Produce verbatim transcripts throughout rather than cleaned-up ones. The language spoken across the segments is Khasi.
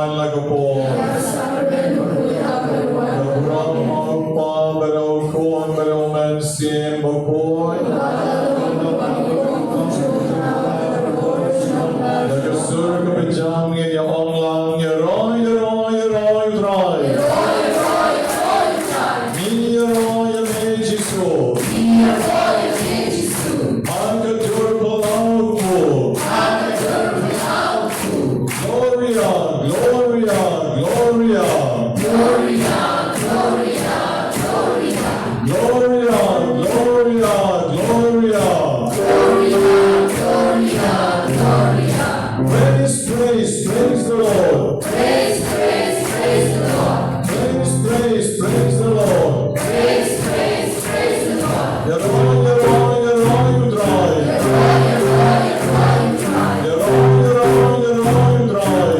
La ka por. Ka burom u Kpa bad u Khun bad u Mynsiem Bakhuid. Da ka sur kaba jam ngin ïa ong lang, ïaroh, ïaroh, ïaroh ïa U Trai. Ngi ïaroh ïa me Jisu. Ha ka dur phyllaw kpur. Gloria, Gloria, Gloria. Gloria, Gloria, Gloria. Gloria, Gloria, Gloria. Gloria, Gloria, Gloria. Praise, praise, praise the Lord. Praise, praise, praise the Lord. Praise, praise, praise the Lord. Praise, praise, praise the Lord. Ïaroh, ïaroh, ïaroh ïa U Trai. Ïaroh, ïaroh, ïaroh ïa U Trai.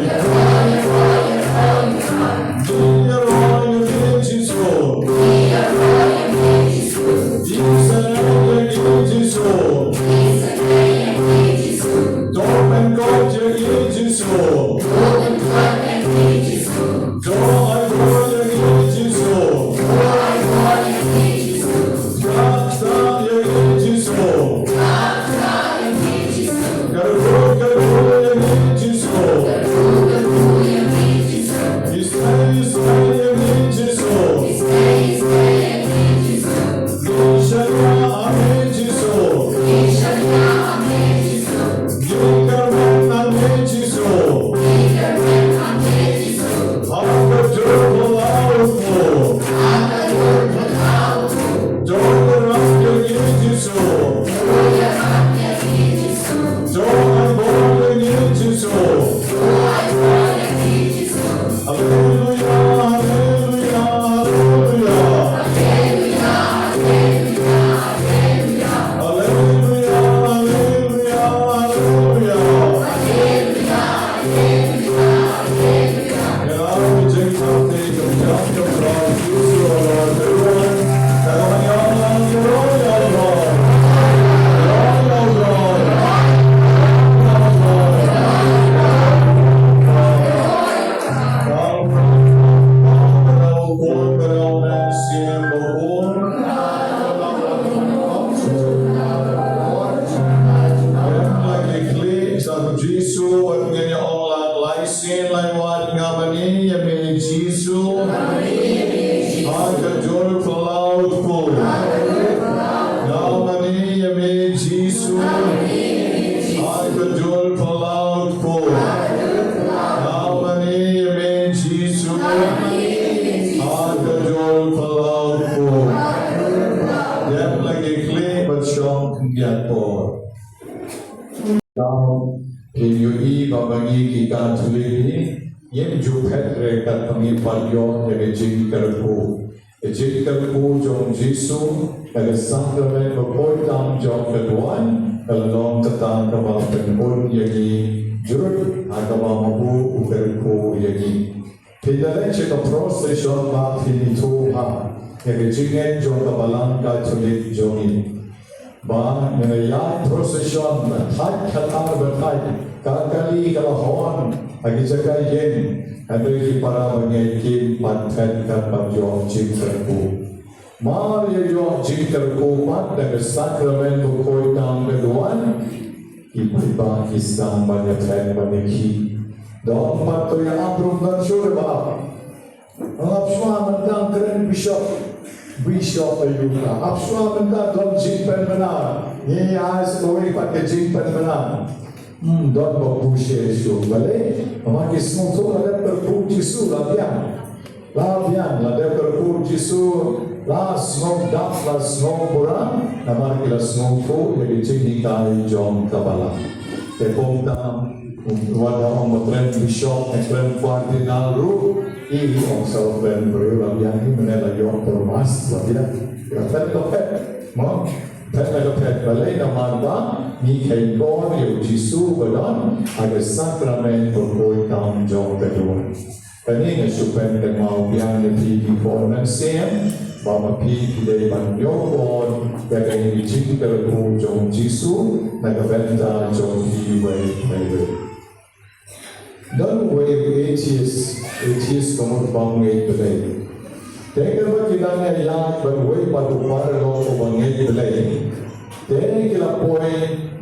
Ngi ïaroh ïa me Jisu. Ngi ïaroh ïa me Jisu. Ngi sngewbha ïa me Jisu. Ngi sngewbha ïa me Jisu. To pynkoit ïa me Jisu. To pynkoit ïa me Jisu. To ai bor ïa me Jisu. To ai bor ïa me Jisu. Ktah ktah ïa me Jisu. Ktah ktah ïa me Jisu. Kyrkhu kyrkhu ïa me Jisu. Kyrkhu kyrkhu ïa me Jisu. Isnei isnei ïa me Jisu. Isnei isnei ïa me Jisu. Ngi shaniah ha me Jisu. Ngi shaniah ha me Jisu. Ngi kyrmen ha me Jisu. Ngi kyrmen ha me Jisu. Ha ka dur phyllaw kpur. Ha ka dur phyllaw kpur. To ïarap ïa ngi Jisu. To ïarap ïa ngi Jisu. To ai bor ïa ngi Jisu. To ai bor ïa ngi Jisu. Haleluia, haleluia, haleluia. Haleluia, haleluia, haleluia. Haleluia, haleluia, haleluia. Haleluia, haleluia, haleluia. Ngi la ïa jingkyrkhu ïa ka jingkyrkhu ïa U Trai Jisu, ïa U Trai Jisu. Ïa ka ban ïa U Trai, ïa U Trai. Ïa U Trai. Jisu, wat ngin ïa ong lang lai sien lai wat, nga mane ïa me Jisu. Ha ka dur phyllaw kpur. Nga mane ïa me Jisu. Ha ka dur phyllaw kpur. Nga mane ïa me Jisu. Ha ka dur phyllaw kpur. Dep la ki khlieh bad shong khyndiat por. Phin ïohi ba ma ngi ki Katholik hi ngim ju phet re kat ba ngi pat ïoh ïa ka jingkyrkhu. Ka jingkyrkhu jong Jisu ha ka sakramen bakhuid tam jong ka duwan ka la long kata kaba pynbun ïa ngi jurut ha kaba ma u u kyrkhu ïa ngi. Phin da leit sha ka procession ba phin ithuh ha ïa ka jingngeit jong ka Balang Katholik jong ngi. Ba ngi ïa procession ba thait khatar ba thait ka kali ka la hon ha ki jaka ïeng, hynrei ki para bangeit kim pat phet kat ban ïoh jingkyrkhu. Mar ïa ïoh jingkyrkhu pat da ka sakramen bakhuid tam ka duwan, ki paidbah ki sdang ban ïa phet ban ïa khih. Don pat to ïa ap ruh don shuh ba ap. Ap shuwa mynta kren bishop. Bishop aïu ka. Ap shuwa mynta don jingpynbna. Ngi ai sa kawei pat ka jingpynbna. Hmm, don ba bushie shuh balei. Namar ki sngewthuh la dep kyrkhu Jisu la biang. La biang la dep kyrkhu Jisu. La sngew dap la sngew pura. Namar ki la sngewthuh ïa ki jinghikai jong ka Balang. Te kumta wat la ong ba kren bishop, kren cardinal ruh. I ong sa kren briew la biang, i mynne la ïoh por mas la biang. Ka phet ka phet. Mo? Phet la ka phet balei namar ba ngi kheiñ bor ïa u Jisu ba don ha ka sakramen bakhuid tam jong ka duwan. Kane nga shu pynkynmaw biang ïa phi ki khun mynsiem ba ma phi phi dei ban ïoh bor ïa ka jingkyrkhu jong u Jisu na ka bynta jong phi iwei pa iwei. Don uwei u atheist Bym ngeit Blei. Te katba ki dang ïaid bad uwei pat u paralok uba ngeit Blei, te ki la poi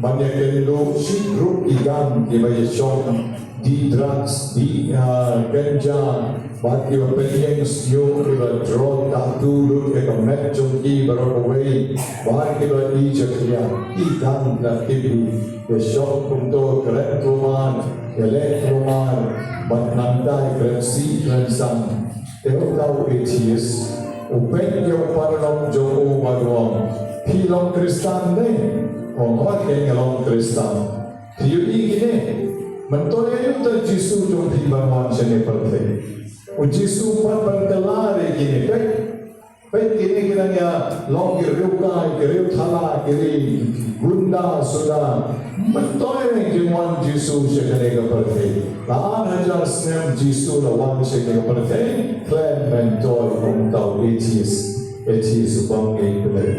ban ïakynduh shi group ki gang kiba ïashong die drugs, die, ah, ganja, bad kiba pynïeng sniew, kiba draw tattoo lut ïa ka met jong ki baroh kawei, bad kiba ïeit jakhlia. Ki gang ki la tip hi, ïashong kumto, kren kulmar, ïaleh kulmar, bad nangta ïakren sih kren san. Te uta u atheist u peit ïa u paralok jong u bad u ong, "Phi long Khristan ne?" U ong, "Hooid, nga long Khristan." "Phi ïohi kine? Myntoi aïu uta u Jisu jong phi ban wan shane pyrthei?" U Jisu pat ban kylla ïa kine, peit. Peit kine ki dang ïa long ki riewkai, ki riewthala, ki ri gunda suda. Myntoi ne jingwan Jisu sha kane ka pyrthei? La ar hajar snem Jisu la wan sha kane ka pyrthei, khlem myntoi, ong uta u atheist. Atheist, u bym ngeit Blei.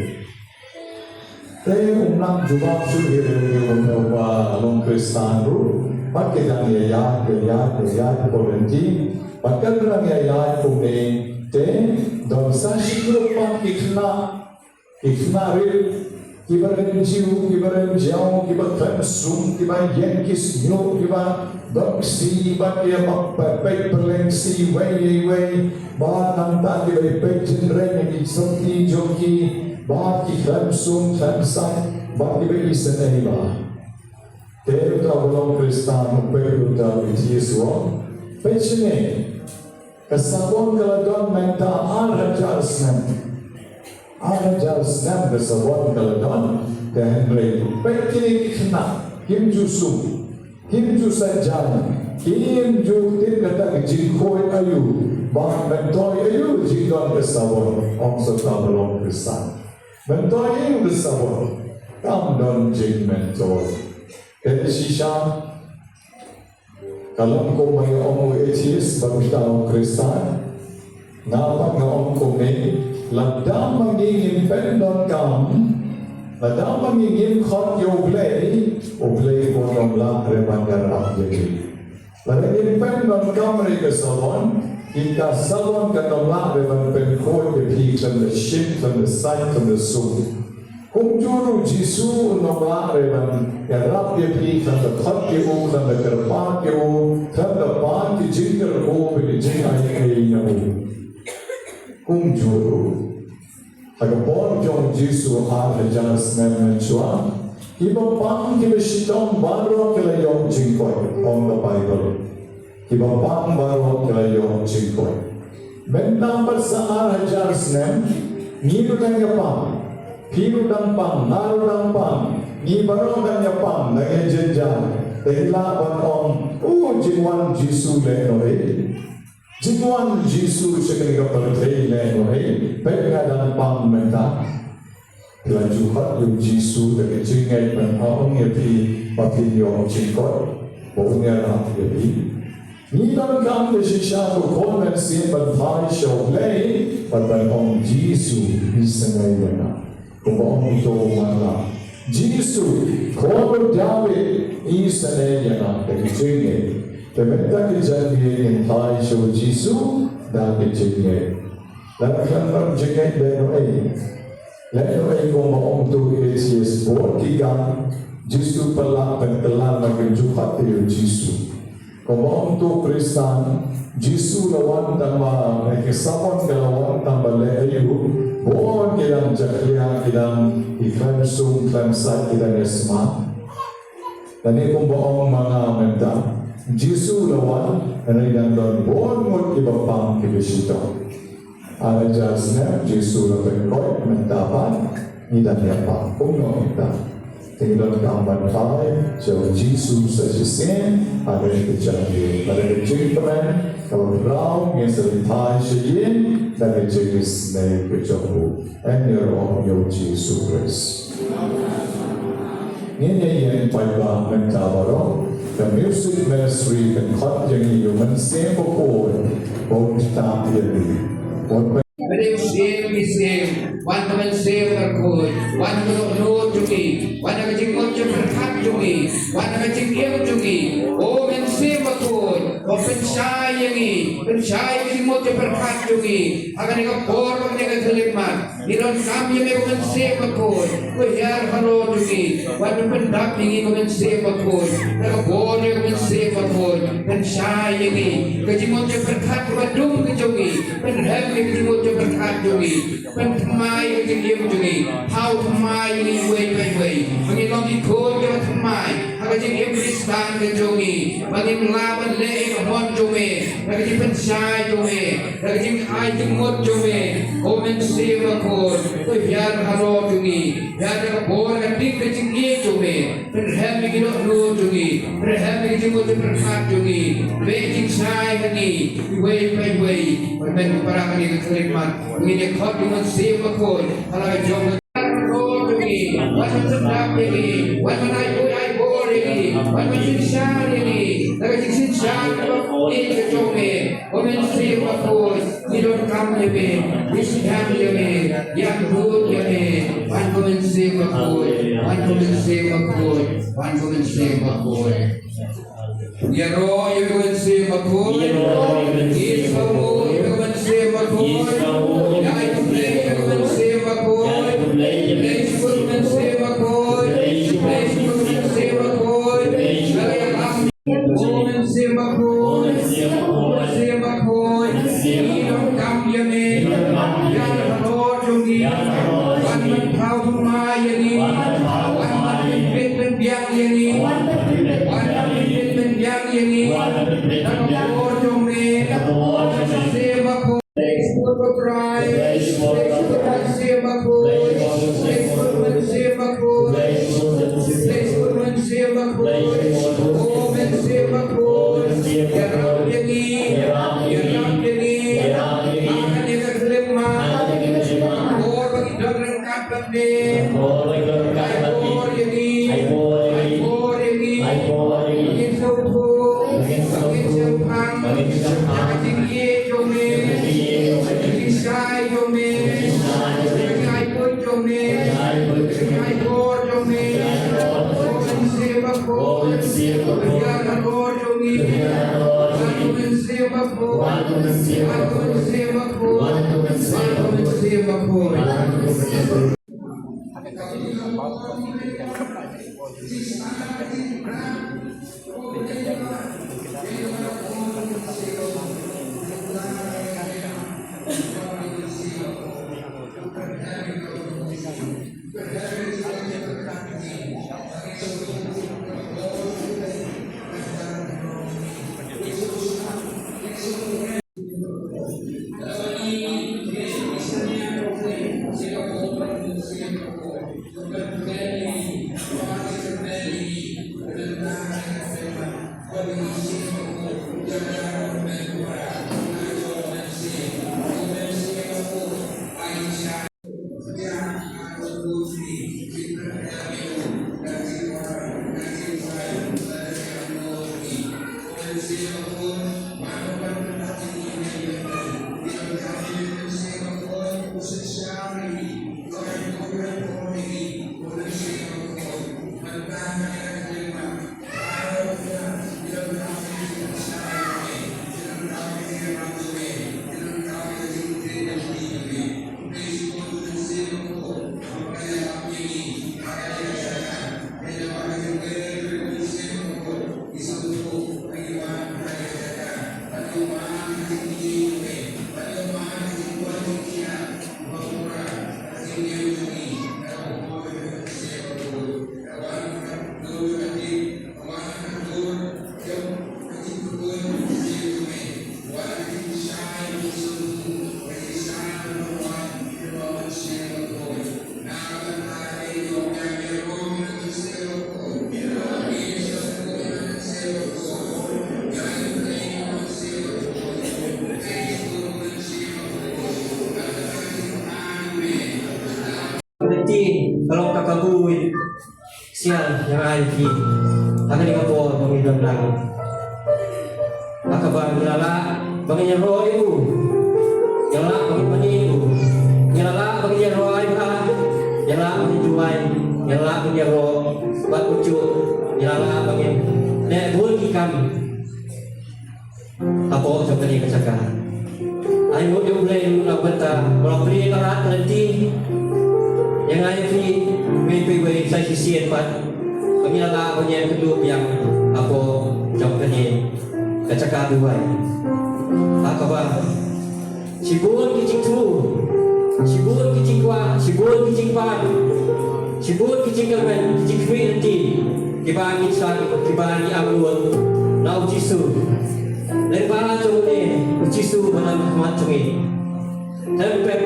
Te um nang jubab shuh ïa u, ïa u, ïa uba long Khristan ruh. Bad ki dang ïaid, ïaid, ïaid, ïaid, ïaid, quarantine. Bad katba dang ïaid kumne, te don sa shi group pat ki khynnah, ki khynnah rit, kiba rynjiew, kiba rynjiew, kiba khlem sum, kiba ïeng ki sniew, kiba don ksi, bad kiba peit pyrleng ksi wei wei wei. Bad nangta kiba peit jingkren ïa ki samti jong ki, bad ki khlem sum khlem sait, bad kiba isynei bha. Te uta uba long Khristan u peit uta u atheist u ong, peit shane, ka Sabon ka la don mynta ar hajar snem. Ar hajar snem ka Sabon ka la don, te hynrei peit kine ki khynnah, kim ju sum, kim ju sait jan, kim ju tip kata ka jingkhuid aïu, bad myntoi aïu jingdon ka Sabon, ong sa uta uba long Khristan. Myntoi aïu ka Sabon? Kam don jingmyntoi. Te shisha, ka long kumba ong u atheist bad uta u Khristan. Nga pat nga ong kumne, lada ma ngi ngim pyndonkam, lada ma ngi ngim khot ïa U Blei, U Blei un ym lah re ban ïarap ïa ngi. Lada ngim pyndonkam re ka Sabon, ïa ka Sabon kan ym lah re ban pynkhuid ïa phi khlem da shim, khlem da sait, khlem da sum. Kumjuh ruh u Jisu un ym lah re ban ïarap ïa phi khlem da khot ïa u, khlem da kyrpad ïa u, khlem da pan ki jingkyrkhu bad ki jingai ei na u. Kumjuh ruh ha ka por jong u Jisu ar hajar snem mynshuwa, kiba pang kiba shitom baroh ki la ïoh jingkoit, ong ka Baibl. Kiba pang baroh ki la ïoh jingkoit. Mynta pat sa ar hajar snem, ngi ruh dang ïa pang. Phi ruh dang pang, nga ruh dang pang. Ngi baroh dang ïa pang, dang ïa jynjar. Te ngi lah ban ong, u jingwan Jisu lehnohei. Jingwan Jisu sha kane ka pyrthei lehnohei. Peit nga dang pang mynta. Phi la ju khot ïa u Jisu da ka jingngeit, ban ong ïa phi ba phin ïoh jingkoit, ba un ïarap ïa phi. Ngi donkam da shisha ba u Khun Mynsiem ban phai sha U Blei bad ban ong, Jisu, isynei ïa nga. Kumba ong uto u man la, Jisu, Khun u Dabid, isynei ïa nga, da ka jingngeit. Te mynta ka janmiet ngin phai sha u Jisu da ka jingngeit. Lada khlem don jingngeit, lehnohei. Lehnohei, kumba ong uto u atheist, bun ki gang Jisu pynlah pynkylla, la kim ju khot ïa u Jisu. Kumba ong uto u Khristan, Jisu la wan tang ba, ne ka Sabon ka la wan tang ba leh aïu, bun ki dang jakhlia, ki dang, ki khlem sum khlem sait, ki dang ïa smat. Lane kumba ong ma nga mynta, Jisu la wan, hynrei dang don bun ngut kiba pang kiba shitom. Ar hajar snem Jisu la pynkoit, mynta pat ngi dang ïa pang kumno mynta. Te ngi donkam ban phai sha u Jisu sa shisien ha kane ka janmiet. Bad da ka jingkmen kaba khraw ngin sa leit phai sha ïing da ka jingisynei ka jong u. Yn ïaroh ïa u Jisu Khrist. Ngin ïa ïeng paidbah mynta baroh. Ka music ministry kan khot ïa ngi ïa u Mynsiem Bakhuid ban ktah ïa ngi. Mynsiem, Mynsiem, wan ka mynsiem bakhuid, wan ka dohnud jong ngi, wan ka jingmut jingpyrkhat jong ngi, wan ka jingim jong ngi. O Mynsiem Bakhuid, Ko pynshai ïa ngi, pynshai ïa ka jingmut jingpyrkhat jong ngi. Ha kane ka por, ha kane ka khyllipmat, ngi donkam ïa me ko Mynsiem Bakhuid. Ko hiar halor jong ngi, wan pyndap ïa ngi ko Mynsiem Bakhuid. Da ka bor jong ko Mynsiem Bakhuid, pynshai ïa ngi. Ka jingmut jingpyrkhat kaba dum ka jong ngi, pynrhem ïa ka jingmut jingpyrkhat jong ngi. Pynthymmai ïa ka jingim jong ngi. Thaw thymmai ïa ngi iwei pa iwei. Ba ngin long ki khun kiba thymmai ha ka jingim Khristan ka jong ngi. Ba ngin lah ban leh ïa ka mon jong me da ka jingpynshai jong me, da ka jingai jingmut jong me. Ko Mynsiem Bakhuid, to hiar halor jong ngi. Hiar da ka bor ka dik ka jingim jong me. Pynrhem ïa ki dohnud jong ngi, pynrhem ïa ki jingmut jingpyrkhat jong ngi, beh jingshai ha ngi iwei pa iwei. Ban mih para kane ka khyllipmat, ngin ïa khot ïa u Mynsiem Bakhuid ha la ka jong ka rot jong ngi. Wan ban sngap ïa ngi, wan ban ai buit ai bor ïa ngi, wan ban synshar ïa ngi da ka jingsynshar kaba ïeit ka jong me. Ko Mynsiem Bakhuid, ngi donkam ïa me, ngi sngewthuh ïa me, ïa me, wan ko Mynsiem Bakhuid, wan ko Mynsiem Bakhuid, wan ko Mynsiem Bakhuid. Ïaroh ïa ko Mynsiem Bakhuid, ïaroh ïa ko Mynsiem Bakhuid, ïaroh ïa ko Mynsiem Bakhuid, ïa ai khublei ïa ko Mynsiem Bakhuid, khublei ïa ko Mynsiem Bakhuid, khublei ïa ko Mynsiem Bakhuid, ïa ai Mynsiem Bakhuid, Mynsiem Bakhuid, ngi donkam ïa me, ïa halor jong ngi, wan ban thaw thymmai ïa ngi, wan ban pynbit pynbiang ïa ngi, wan ban pynbit pynbiang ïa ngi, da ka bor jong me, Mynsiem Bakhuid. Praise God, praise God, praise God, Mynsiem Bakhuid, praise God, Mynsiem Bakhuid, praise God, Mynsiem Bakhuid, oh Mynsiem Bakhuid, ïarap ïa ngi, ïarap ïa ngi, ha kane ka khyllipmat, bor ba ngi don ryngkat bad me, ai bor ïa ngi, ai bor ïa ngi, ba ngin sngewthuh, ba ngin shemphang ïa ka jingïeit jong me, ka jingshai jong me, ka jingai buit jong me, ka jingai bor jong me. Ko Mynsiem Bakhuid, ïa halor jong ngi, wan ko Mynsiem Bakhuid, wan ko Mynsiem Bakhuid, wan ko Mynsiem Bakhuid. Ka long ka kabu sial ïa ngi ha kane ka por ba ngi don lang. Ha kaba ngi la lah ba ngin ïaroh ïa u, ïa lah ba ngin mane ïa u, ïa lah ba ngin ïaroh ïa u, ïa lah ba ngin duwai, ïa lah ba ngin ïaroh bad u juh, ïa lah ba ngin leh bun ki kam. Hapoh jong kane ka jaka. Ai ngut ïa U Blei na ka bynta ba la plie ka lad ka lynti. Ïa nga ïa phi, wei pa wei sa shisien pat. Ba ngi la lah ban ïakynduh biang hapoh jong kane ka jaka duwai. Ha kaba shibun ki jingthmu, shibun ki jingkwah, shibun ki jingpang, shibun ki jingkyrmen, ki jingkhmih lynti kiba ngi shah, kiba ngi angnud na U Jisu. Lyngba jong une U Jisu ba don ha khmat jong ngi. Tang pep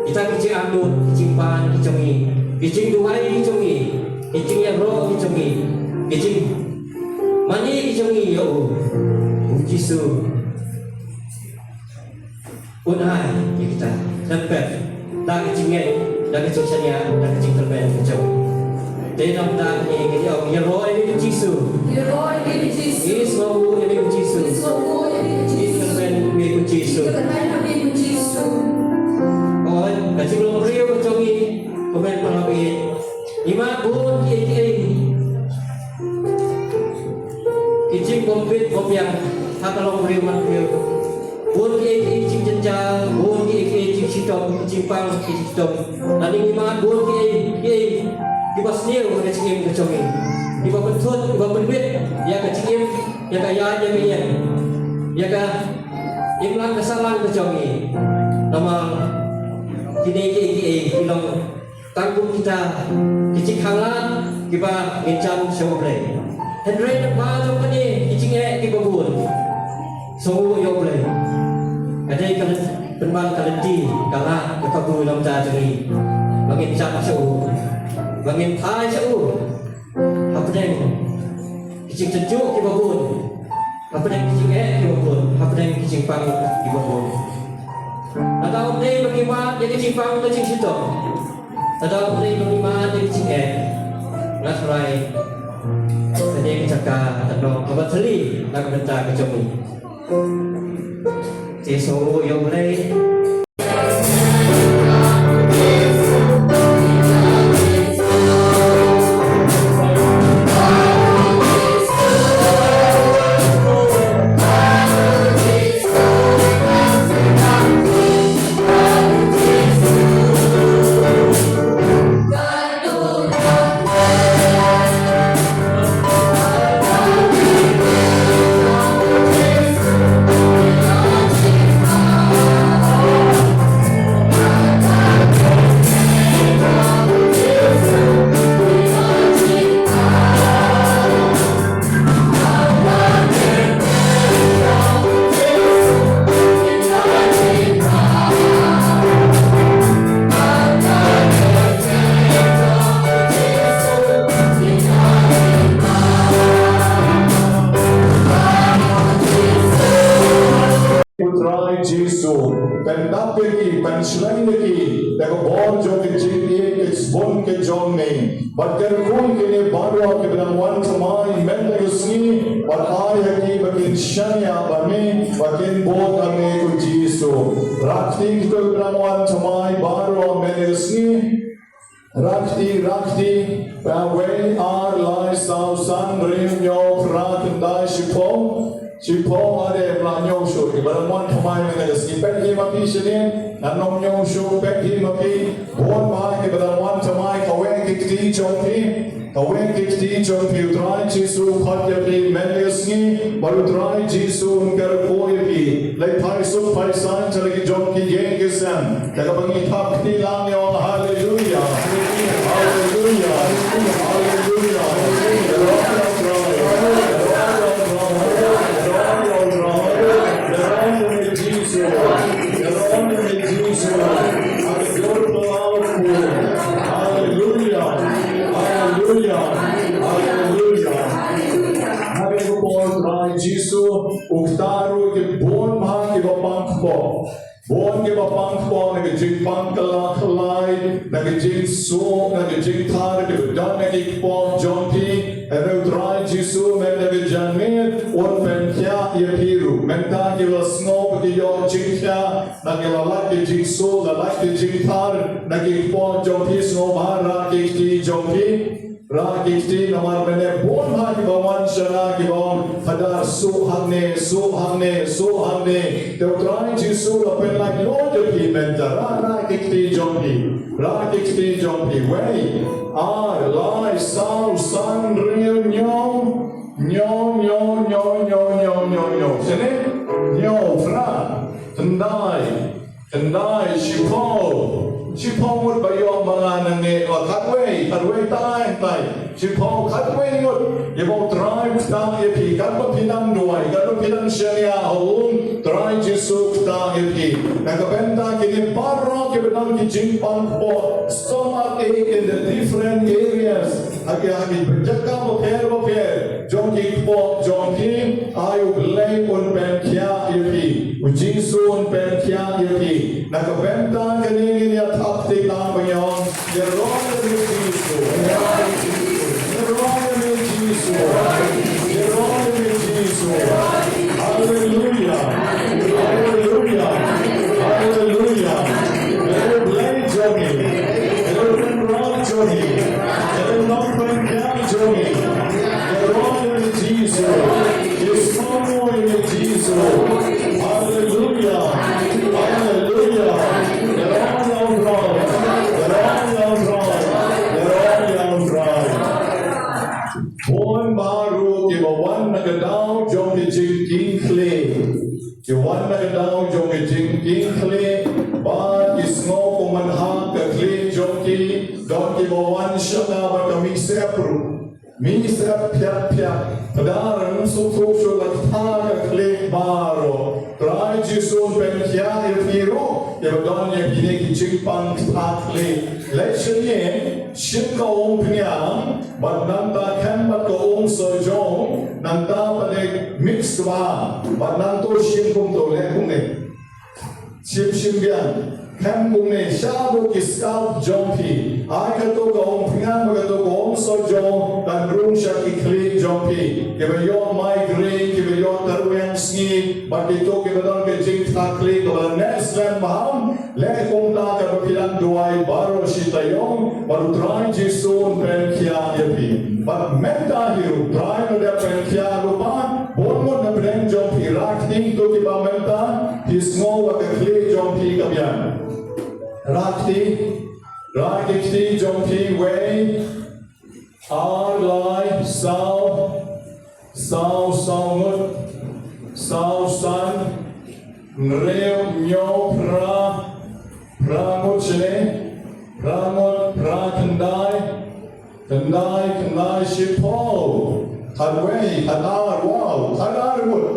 kita ki jingangnud, ki jingpang ki jong ngi, ki jingduwai ki jong ngi, ki jingïaroh ki jong ngi, ki jingmane ki jong ngi ïa U, U Jisu un ai ïa kita. Tang pep da ka jingngeit, da ka jingshaniah, da ka jingkyrmen ka jong ngi. Te namar kane ngi ong, ïaroh ïa U Jisu. Ïaroh ïa U Jisu. Ngi sngewbha ïa U Jisu. Ngi sngewbha ïa U Jisu. Ngi kyrmen ïa U Jisu. Ngi kyrmen ïa U Jisu. Oi, ka jinglong briew ka jong ngi, kumne para bangeit. Ngi mad bun kiei kiei ki jingbym bit bym biang ha ka long briew man briew. Bun kiei kiei ki jingjynjar, bun kiei kiei ki jingshitom, ki jingpang, ki jingshitom. Lane ngi mad bun kiei kiei kiba sniew ha ka jingim ka jong ngi, kiba pynthut, kiba pynbit ïa ka jingim, ïa ka ïaid, ïa ka ïeng, ïa ka imlang ka sahlang ka jong ngi. Namar kine kiei kiei ki long tang kum kita ki jingkhanglad kiba ngin jan sha U Blei. Hynrei lyngba jong kine ki jingeh kiba bun, sngewbha ïa U Blei. Ka dei ka lyn-, pynban ka lynti, ka lad, ka kabu na ka bynta jong ngi ba ngin jan sha U, ba ngin phai sha U hapdeng ki jingtynjuh kiba bun, hapdeng ki jingeh kiba bun, hapdeng ki jingpang kiba bun. Lada U Blei ba ngi mad ïa ki jingpang, ïa ki jingshitom, lada U Blei ba ngi mad ïa ki jingeh, nga tharai kane ka jaka kan long kaba thylli na ka bynta ka jong ngi. Te sngewbha ïa U Blei. U Trai Jisu, pyndap ïa ki, pynshlei ïa ki da ka bor jong ka jingïeit ka jingpang ka jong me. Bad kyrkhu ïa kine baroh kiba dang wan thymmai mynta ka sngi, bad ai ha ki ba kin shaniah bad me, ba kin bud ha me ko Jisu. Rakti kito kiba dang wan thymmai baroh mynta ka sngi. Rakti, rakti, ba wei, ar, lai, saw, san, hynriew, hynñiew, phra, khyndai, shiphew. Shiphew, ade, phra, hynñiew, shuh. Kiba dang wan thymmai mynta ka sngi, peit hi ma phi shane. Ngan ym ñiew shuh, peit hi ma phi. Bun bha kiba dang wan thymmai, kawei ki kti jong phi. Kawei ki kti jong phi, U Trai Jisu khot ïa phi mynta ka sngi, bad U Trai Jisu un kyrkhu ïa phi. Leit phai suk phai saiñ sha la ki jong ki ïing ki sem. Da kaba ngi thap kti lang, ngi ong haleluya. Haleluya. Haleluya. Haleluya. Jisu. Haleluya. Haleluya. Haleluya. Haleluya. Haleluya. Trai Jisu, u kta ruh ki bun bha kiba pang kpoh. Bun kiba pang kpoh na ki jingpang kylla khyllai, na ki jingsuk, na ki jingthar kiba don ha ki kpoh jong phi. Hynrei u Trai Jisu, mynta ka janmiet un pynkhiah ïa phi ruh. Mynta ki la sngew ba ki ïoh jingkhiah, na ki la lait ki jingsuk, la lait ki jingthar na ki kpoh jong phi, sngewbha rah ki kti jong phi. Rah ki kti namar mynne bun ha kiba wan shana kiba ong hadar suk hangne, suk hangne, suk hangne. Te u Trai Jisu la pynlait lut ïa phi mynta. Rah, rah ki kti jong phi. Rah ki kti jong phi. Wei, ar, lai, saw, san, hynriew, hynñiew. Hynñiew, hynñiew, hynñiew. Shane? Hynñiew, phra, khyndai. Khyndai, shiphew. Shiphew ngut ba ïoh ma nga nangne. Oh, khatwei, khatwei, tai, tai. Shiphew, khatwei ngut. Ïa ba u Trai u ktah ïa phi. Katba phi dang duwai, katba phi dang shaniah ha u, u Trai Jisu u ktah ïa phi. Na ka bynta kine baroh kiba don ki jingpang kpoh, stomach ache in the different areas. Ha ki, ha ki jaka bapher bapher jong ki kpoh jong phi, ai u Blei un pynkhiah ïa phi. U Jisu un pynkhiah ïa phi. Na ka bynta kane ngin ïa thap kti lang ban ïa ong, ïaroh ïa me Jisu. Ïaroh ïa me Jisu. Ïaroh ïa me Jisu. Haleluia. Haleluia. Haleluia. Ïa u Blei jong ngi. Ïa u Trai jong ngi. Ïa u Nongpynkhiah jong ngi. Ïaroh ïa me Jisu. Ïasnoh ïa me Jisu. Haleluia. Haleluia. Ïaroh ïa u Trai. Ïaroh ïa u Trai. Ïaroh ïa u Trai. Bun baroh kiba wan na ka daw jong ki jingkieng khlieh. Ki wan na ka daw jong ki jingkieng khlieh, ba ki sngew kumne ha ka khlieh jong ki, don kiba wan shana bad ka mih sep ruh. Mih sep phiat phiat, pdar ym sngewthuh shuh la kata ka khlieh baroh. Trai Jisu un pynkhiah ïa phi ruh, ïa ba don ïa kine ki jingpang kata khlieh. Leit shane, shim ka umphniang, bad nangta khem bad ka umsohjong, nangta pat de mix bha, bad nangto shim kumto leh kumne. Shim shim biang, khem kumne, shaduh ki scalp jong phi. Ai kato ka umphniang bad kato ka umsohjong, kan rung sha ki khlieh jong phi. Kiba ïoh migraine, kiba ïoh tyrwiang sngi, bad kito kiba don ka jingkha khlieh kaba neh slem bha. Leh kumta katba phi dang duwai baroh shi taïew, bad u Trai Jisu un pynkhiah ïa phi. Bad mynta hi ruh u Trai un dep pynkhiah lypa, bun ngut na pdeng jong phi. Rah kti to kiba mynta phi sngew ba ka khlieh jong phi ka biang. Rah kti, rah ki kti jong phi, wei, ar, lai, saw, saw, saw ngut, saw san, hynriew, hynñiew, phra, phra ngut shane, phra ngut, phra khyndai, khyndai, khyndai shiphew, khatwei, khatar, wow, khatar ngut.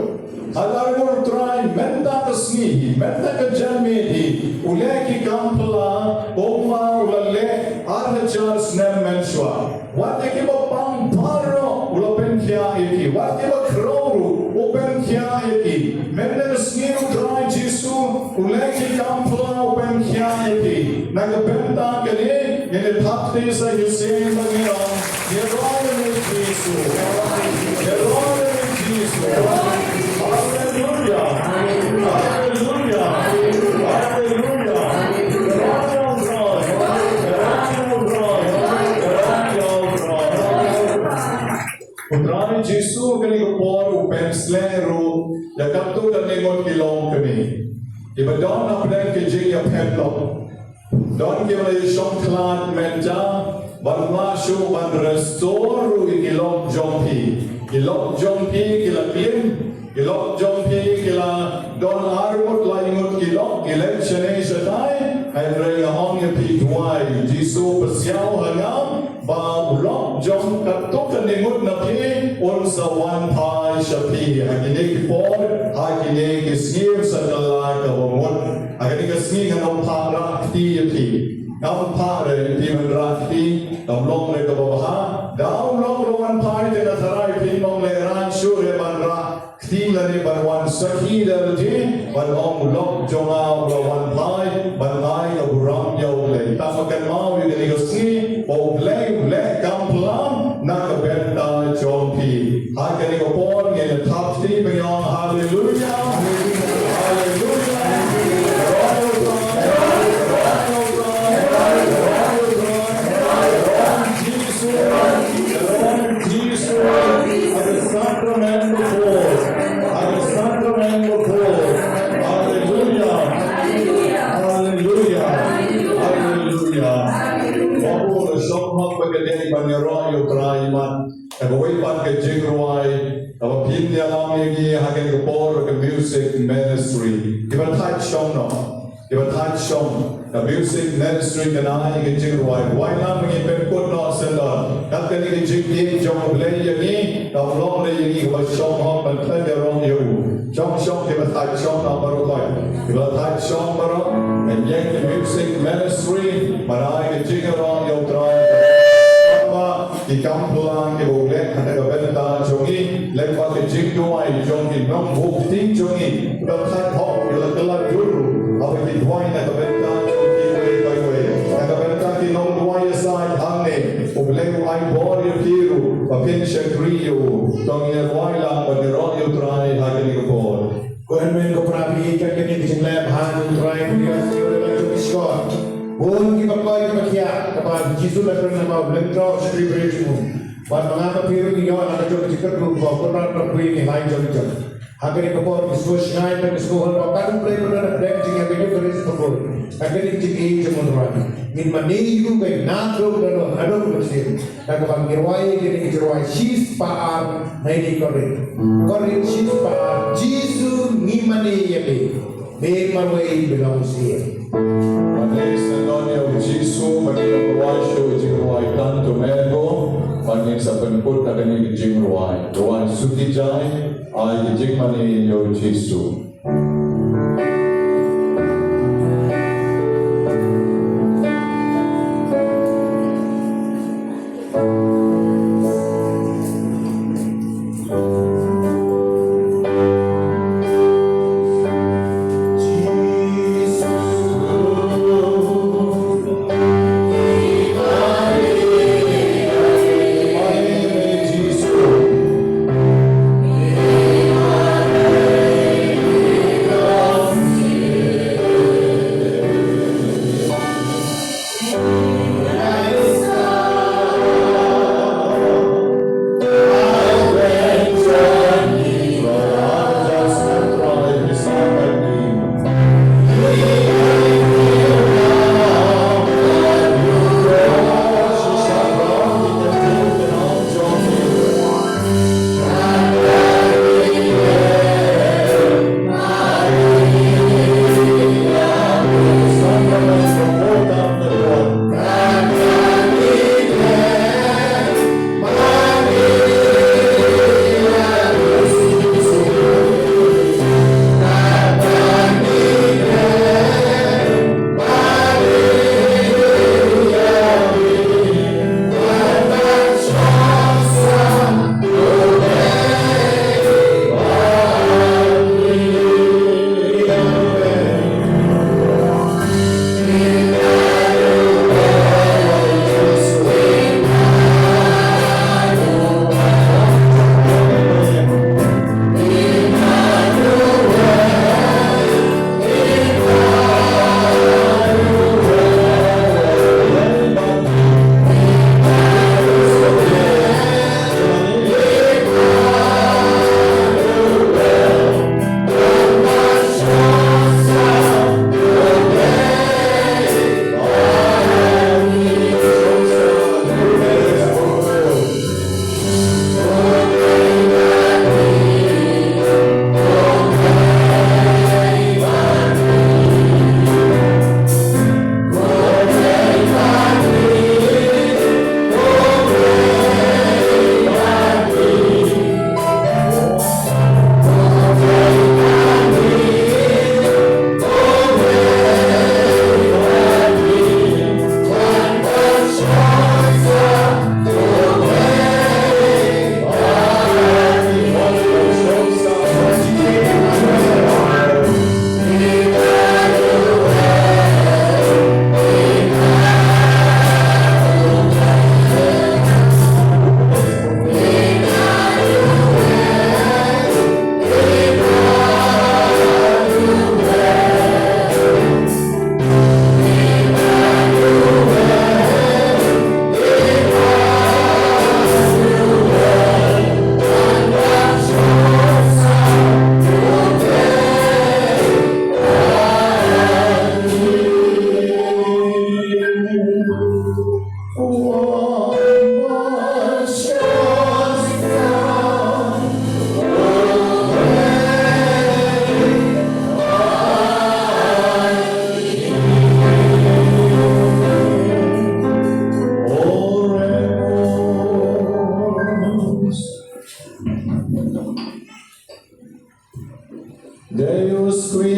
Khatar ngut. U Trai mynta ka sngi hi, mynta ka janmiet hi, u leh ki kam phylla kumba u la leh ar hajar snem mynshuwa. Wat ïa kiba pang baroh u la pynkhiah ïa ki. Wat kiba khrew ruh u pynkhiah ïa ki. Mynta ka sngi u Trai Jisu u leh ki kam phylla u pynkhiah ïa ki. Na ka bynta kane ngin ïa thap kti sa shisien bad ngin ong, ïaroh ïa me Jisu. Ïaroh ïa me Jisu. Haleluia. Haleluia. Haleluia. Ïaroh ïa u Trai. Ïaroh ïa u Trai. Ïaroh ïa u Trai. U Trai Jisu kane ka por u pynsleh ruh ïa katto katne ngut ki lok kane. Kiba don hapdeng ka jingïaphetlok. Don kiba la ïashong khlad mynta, bad ym lah shuh ban restore ruh ïa ki lok jong phi. Ki lok jong phi ki la klim, ki lok jong phi ki la don ar ngut lai ngut ki lok, ki leit shane shatai, hynrei nga ong ïa phi duwai, Jisu pasiaw ha nga, ba u lok jong katto katne ngut na phi un sa wan phai sha phi. Ha kine ki por, ha kine ki sngi, sa kylla kaba mut. Ha kane ka sngi ngan ym phah rah kti ïa phi. Ngam phah re ïa phi ban rah kti, ngam long re kaba bha. Da u lok u la wan phai te nga tharai phin ym long re ran shuh re ban rah kti lane ban wan sakhi da lade, ban ong u lok jong nga u la wan phai, ban ai ka burom ïa U Blei. Tang ba kynmaw ïa kane ka sngi ba U Blei u leh kam phylla na ka bynta jong phi. Ha kane ka por ngin ïa thap kti ban ong haleluia. Haleluia. Roh ïa U Trai, roh ïa U Trai, roh ïa U Trai, roh ïa U Trai. Jisu. Ministry. Kiba thait shong noh. Kiba thait shong. Ka music ministry kan ai ka jingrwai. Rwai lang ba ngin pynkut noh sendon. Kat kane ka jingim jong U Blei ïa ngi. Kam long da ïa ngi kaba shong hok ban thait ïaroh ïa u. Shong shong kiba thait shong noh baroh. Kiba thait shong baroh. Kan ïeng ki music ministry. Ban ai ka jingïaroh ïa U Trai. Ki kam pla kiba u leh ha ka bynta jong ngi, leh ba ka jingduwai jong ki nongbuh ktien jong ngi, ba thait hok ïa la ka la dur, haba ki duwai na ka bynta jong kiwei pa kiwei, na ka bynta ki nongduwai ïasaid hangne, U Blei u ai bor ïa phi ruh, ba phin shakri ïa u, to ngin ïa rwai lang bad ïaroh ïa U Trai ha kane ka por. Ko hynmen ko para, phi ïeit ïa kane ka jingleh bha jong U Trai, phi ïa sngewthuh ïa la jong ki shkor. Bun kiba koit kiba khiah, kaba U Jisu u la kren, naba u Blei u trok sha ri briew jong u. Bad ma nga ma phi ruh ngi ïoh na ka jong ka jingkyrkhu ba u Kynrad u la pui ïa ngi ha la jong ka jong. Ha kane ka por ngi sngewbha shngaiñ bad ngi sngewhun ba ka U Blei u don hapdeng jingïakajia ka ri sha ka por. Ha kane ka jingïeit jong U Trai, ngin mane ïa u, ka na ka jong ka don, na ka jong ka sien. Kata ka ban ngi rwai ïa kine ki jingrwai shispah ar na ine i Korinth. Korinth shispah ar, Jisu ngi mane ïa me. Me marwei me long sien. Mane sngewbha ïa u Jisu, mane ïa u rwai shuh jingrwai Tantum Ergo, mane sa pynkut na kane ki jingrwai. Rwai suki jai, ai ki jingmane ïa u Jisu.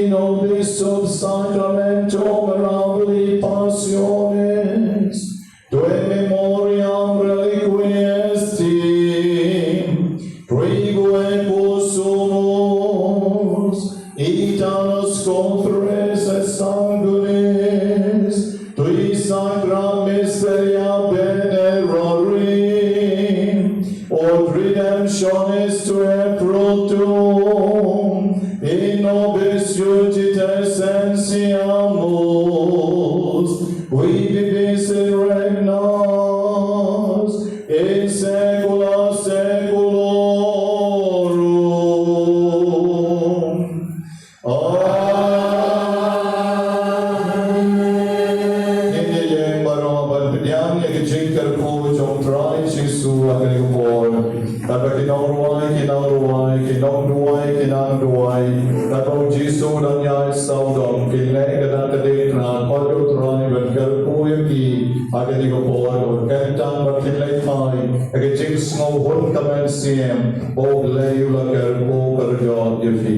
nobis sub sacramento mirabilis passionis, tu in memoriam reliquiestim, tribueque sumus, itanos conferes et sanguinis, tui sacra mysteria venerarim, ut redemptionis tuae fructum, in nobis iudice scientia mus, qui vivis et regnas in saecula saeculorum. Amen. Ngin ïa ïeng baroh ban pdiang ïa ka jingkyrkhu jong U Trai Jisu ha kane ka por. Katba ki nongrwai ki nang rwai, ki nongduwai ki nang duwai, katba U Jisu u dang ïaid sawdong, kin leh ka dak ka diengphna, khot ïa U Trai ban kyrkhu ïa ki ha kane ka por, bad kyntang ba kin leit phai ha ka jingsngewhun ka mynsiem ba U Blei u la kyrkhu kyrdoh ïa phi.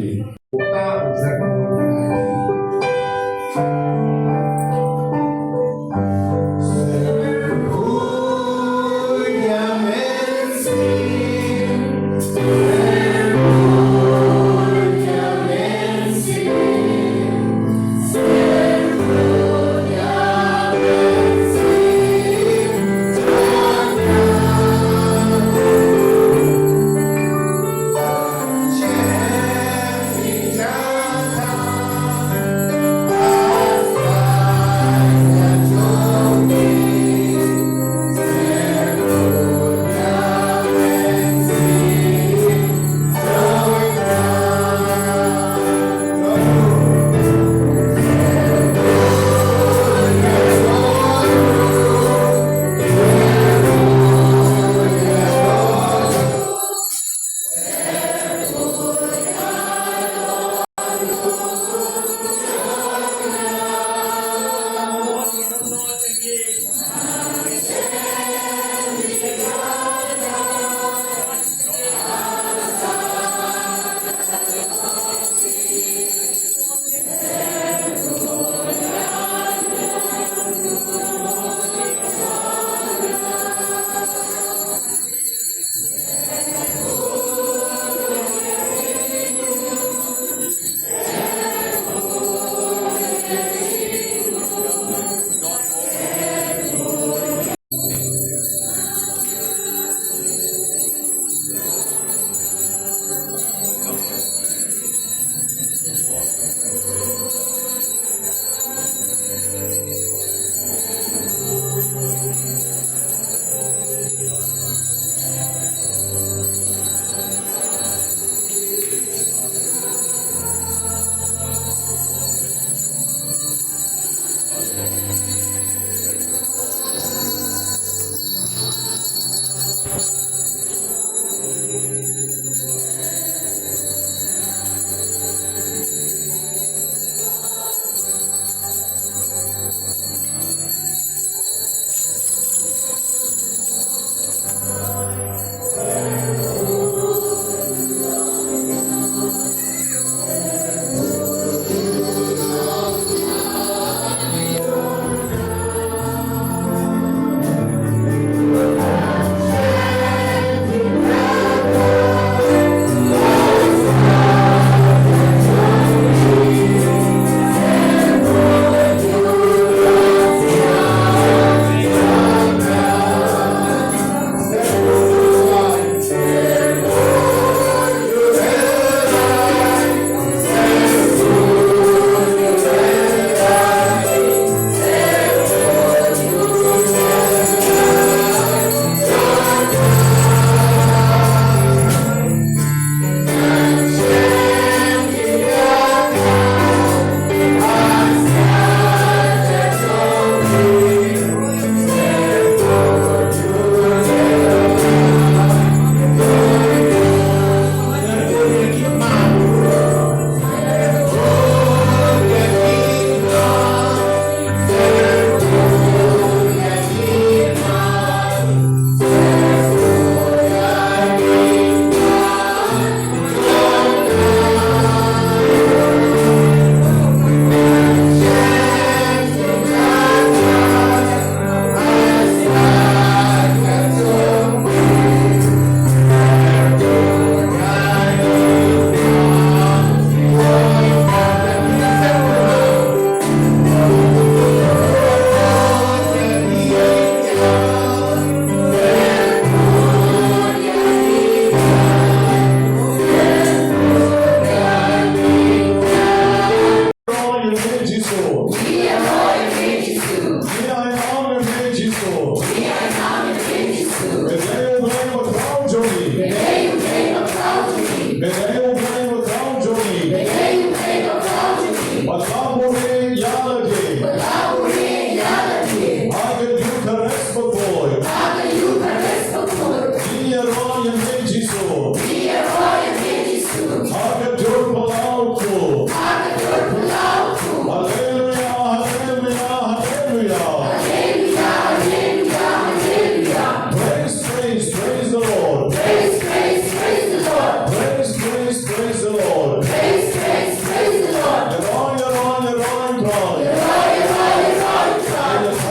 Jisu. Ngi ïaroh ïa me Jisu. Ngi ainam ïa me Jisu. Ngi ainam ïa me Jisu. Me dei U Blei Bakhuid jong ngi. Me dei U Blei Bakhuid jong ngi. Me dei U Blei Bakhuid jong ngi. Me dei U Blei Bakhuid jong ngi. Bad la buhrieh ïa lade. Bad la buhrieh ïa lade. Ha ka Eukharist bakhuid. Ha ka Eukharist bakhuid. Ngi ïaroh ïa me Jisu. Ngi ïaroh ïa me Jisu. Ha ka dur phyllaw u kpu. Ha ka dur phyllaw u kpu. Haleluya, haleluya, haleluya. Haleluya, haleluya, haleluya. Praise, praise, praise the Lord. Praise, praise, praise the Lord. Praise, praise, praise the Lord. Praise, praise, praise the Lord. Ïaroh, ïaroh, ïaroh ïa U Trai. Ïaroh,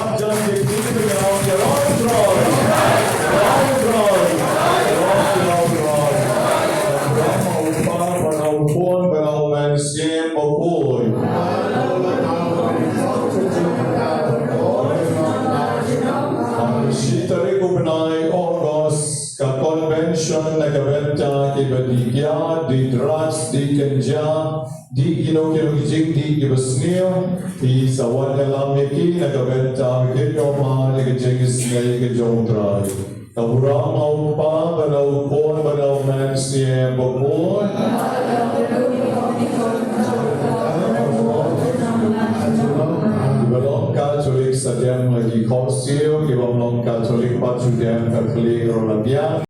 ïaroh, ïaroh ïa U Trai. Ïaroh, ïaroh ïa U Trai. Ïaroh ïa U Trai. Ïaroh ïa U Trai. Ïaroh ïa U Trai. Ïaroh ïa U Trai. Ïaroh ïa U Trai. Shi tarik u bnai August, ka convention na ka bynta kiba dih kiad, dih drugs, dih kynja, dih kino kino ki jingdih kiba sniew, ki sa wan ïalam ïa ki na ka bynta ba kin ïoh mad ïa ka jingisynei ka jong U Trai. Ka burom ha U Kpa bad ha U Khun bad ha U Mynsiem Bakhuid. Kiba long Katholik sa dem ha ki khorsiew, kiba ym long Katholik pat shu dem ha ka khlieh ruh la biang.